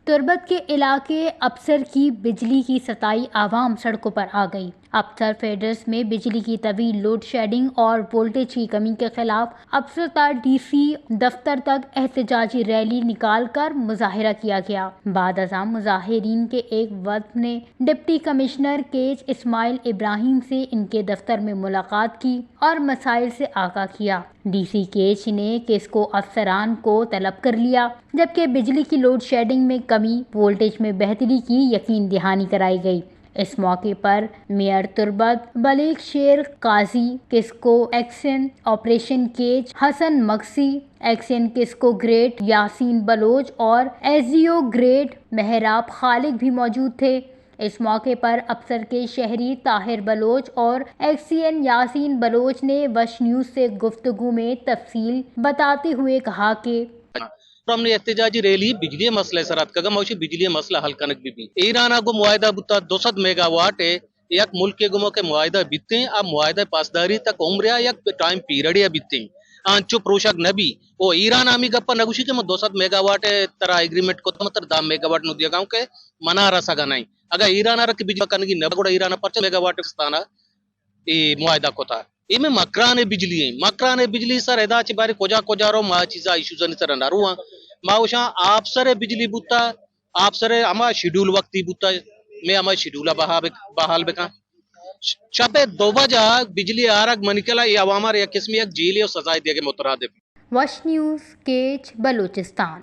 تربت کے علاقے افسر کی بجلی کی ستائی، عوام سڑکوں پر آ گئی۔ افسر فیڈرز میں بجلی کی طویل لوڈ شیڈنگ اور وولٹیج کی کمی کے خلاف افسر تا ڈی سی دفتر تک احتجاجی ریلی نکال کر مظاہرہ کیا گیا۔ بعد ازاں مظاہرین کے ایک ورد نے ڈپٹی کمشنر کیچ اسماعیل ابراہیم سے ان کے دفتر میں ملاقات کی اور مسائل سے آگاہ کیا۔ ڈی سی کیچ نے کیسکو افسران کو طلب کر لیا، جبکہ بجلی کی لوڈ شیڈنگ میں کمی، وولٹیج میں بہتری کی یقین دہانی کرائی گئی۔ اس موقع پر میئر تربت بلیک شیر قاضی، کیسکو ایکشن آپریشن کیچ حسن مگسی، ایکشن کیسکو گریڈ یاسین بلوچ اور ایس ڈی او گریڈ مہراب خالق بھی موجود تھے۔ اس موقع پر افسر کے شہری طاہر بلوچ اور ایکس سی این یاسین بلوچ نے وش نیوز سے گفتگو میں تفصیل بتاتے ہوئے کہا کہ ہم نے احتجاجی ریلی بجلی مسئلہ سر اتکگ، موشی بجلی مسئلہ حل کنگ بی بی۔ ایران گو معاہدہ بوتا دو سد میگا واٹ ہے، یک ملک گمو کے معاہدہ بیتیں، آ معاہدہ پاسداری تک عمر یا یک ٹائم پیریڈ یا بیتیں۔ آنچو پروشگ نہ بی۔ او ایران ہمی گپا نگوشی کہ من دو سد میگا واٹ ترا ایگریمنٹ کت، من ترا دہ میگا واٹ نو دیگا ہوں کہ منا رسگا نہیں۔ اگا ایران ء را کہ بجلی کنگی نہ، گڑا ایران ء پرچہ میگا واٹ پاکستان ء اے معاہدہ کتا؟ اے میں مکران بجلی ہیں، مکران بجلی سر ادا چہ بارے کجا کجا رو، ما چیزا ایشوز نی سر نہ رو۔ ما وشاں آپسر بجلی بوتا، آپسر ہما شیڈول وقتی بوتا، میں ہما شیڈول بہا بک-، بحال بکن۔ شپ دو بجہ بجلی آرگ منی کلا اے عوام ء یک قسمی یک جیلی و سزائے دیگے مترادف۔ وش نیوز کیچ بلوچستان۔